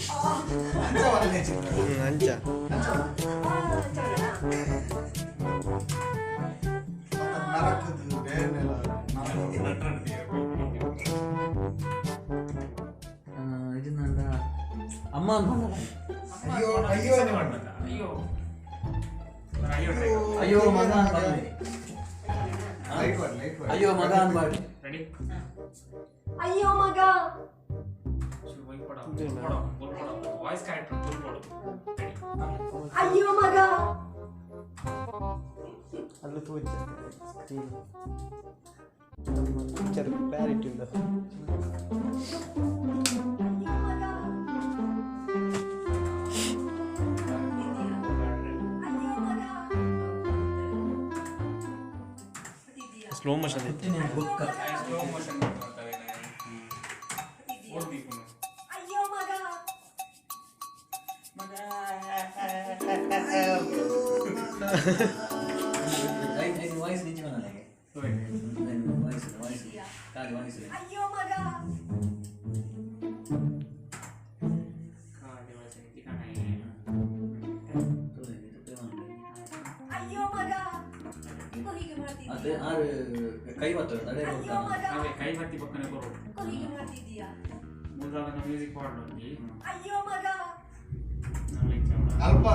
ಅಂಚ ಪನ್ಲೆ. ಅಂಚ. ನರಕದ ಬೇನೆಲ ನರಕ. ಇದನ್ನಲ್ಲ, ಅಮ್ಮ ಅನ್ಕೊಂಡ. ಅಯ್ಯೋ ಅಯ್ಯೋ ಅನ್ನಿ. ಅಯ್ಯೋ ಅಯ್ಯೋ try. ಅಯ್ಯೋ ಮಗ ಅನ್ಬಾರ್ದು. ಲೈಟ್ ಮಾಡಿ, ಲೈಟ್ ಮಾಡಿ. ಅಯ್ಯೋ ಮಗ ಅನ್ಬಾರ್ದು. ರೆಡಿ. ಅಯ್ಯೋ ಮಗ. ವಾಯ್ಸ್ ಕ್ಯಾರೆಕ್ಟರ್ ಕೊಡು. ರೆಡಿ. ಅಯ್ಯೋ ಮಗ. ಅಲ್ಲೂ ತೋಚ ಸ್ಕ್ರೀನ್ ಪಿಕ್ಚರ್ ಕ್ಲಾರಿಟಿ ಉಂಟು. ಅಯ್ಯೋ ಮಗ. ಅಯ್ಯೋ ಮಗ. ಸ್ಲೋ ಮೋಷನ್ ಐತೆ. ಬುಕ್ಕ. ಸ್ಲೋ ಮೋಷನ್ ಮಾಡ್ತಾರೆ. ಓಡ್ಬೇಕು. ಅಯ್ಯೋ ಮಗ. ಐದು ವಾಯ್ಸ್ ನಿಂಚು ನನಗೆ ವಾಯ್ಸ್ ವಾಯ್ಸ್ ಖಾಲಿ ವಾಯ್ಸ್. ಅಯ್ಯೋ ಮಗ. ಖಾಲಿ ವಾಯ್ಸ್. ಅಯ್ಯೋ ಮಗ, ಹೀಗೆ ಮಾಡ್ತಿದ್ದೀಯಾ? ಅದೇ ಆರು ಕೈ ಬರ್ತದೆ ತಡೆ. ಅಯ್ಯೋ ಮಗ. ಅವೇ ಕೈ ಬತ್ತಿ ಪಕ್ಕನೆ ಬರೋದು. ಹೀಗೆ ಮಾಡ್ತಿದ್ದೀಯಾ? ಮುಂದಾದ ಮ್ಯೂಸಿಕ್ ಪಾಡ್ಲೊಂಜಿ. ಅಯ್ಯೋ ಮಗ. ಅಲ್ಪ.